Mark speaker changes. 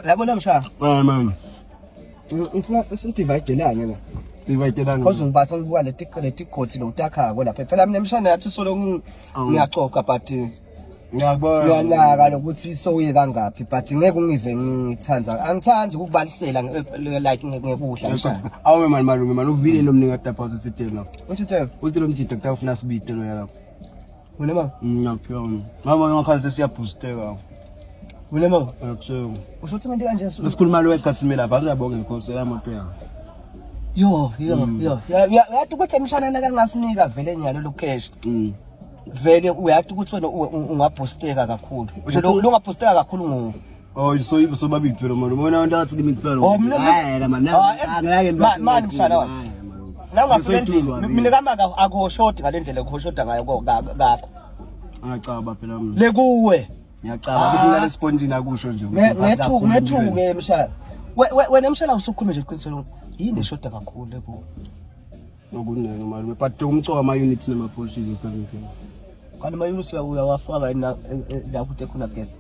Speaker 1: Yabona mshana.
Speaker 2: Eh man.
Speaker 1: Ngifuna sidividelane la.
Speaker 2: Dividelane.
Speaker 1: Cause ngibatha ngibuka leti godi lotakhako lapha. Phela mina mshana yathi solo ngiyacoca but
Speaker 2: Ngiyakubona.
Speaker 1: Uyanaka lokuthi sowuye kangaphi but ngeke ungive ngithanda. Angithandi ukukubalisela like ngekudla mshana.
Speaker 2: Awe man malume man uvile lo mninga deposit system lapho.
Speaker 1: Uthi utheni?
Speaker 2: Uthi lo mjida kutawufuna sibide lo yalapho.
Speaker 1: Wena ma?
Speaker 2: Ngiyakutshela. Ngaba ngakhathi sesiyabhoosteka.
Speaker 1: Wena ma?
Speaker 2: Ngiyakutshela.
Speaker 1: Usho ukuthi ngento kanje
Speaker 2: Sikhuluma lo esikhathi sime lapha azabonga inkosi yamoto yakho.
Speaker 1: Yo yo yo. Yathi ukuthi emshana la kangasinika vele nyalo lo cash. Vele uyathi ukuthi wena ungabhoosteka kakhulu. Lo ungabhoosteka kakhulu ngo.
Speaker 2: Oh so so babili phela manje. Ubona abantu athi kimi phela.
Speaker 1: Oh, mina
Speaker 2: Hayi la man.
Speaker 1: Ah,
Speaker 2: Angeke
Speaker 1: mani mshana wami. Nawungafika endlini mina kama akuhoshodi ngale ndlela kuhoshoda ngayo kakho.
Speaker 2: Angacaba phela mina.
Speaker 1: Lekuwe.
Speaker 2: Ngiyacaba bese ngale sponge nakusho nje.
Speaker 1: Ngethuke ngethuke mshana. Wena mshana usukhulume nje iqiniso yini eshoda kakhulu lekuwe?
Speaker 2: Okunene malume but umcoka ama units nama portions esinabekho.
Speaker 1: Kanti ama units uyawafaka yini lapho uthe khona gesi?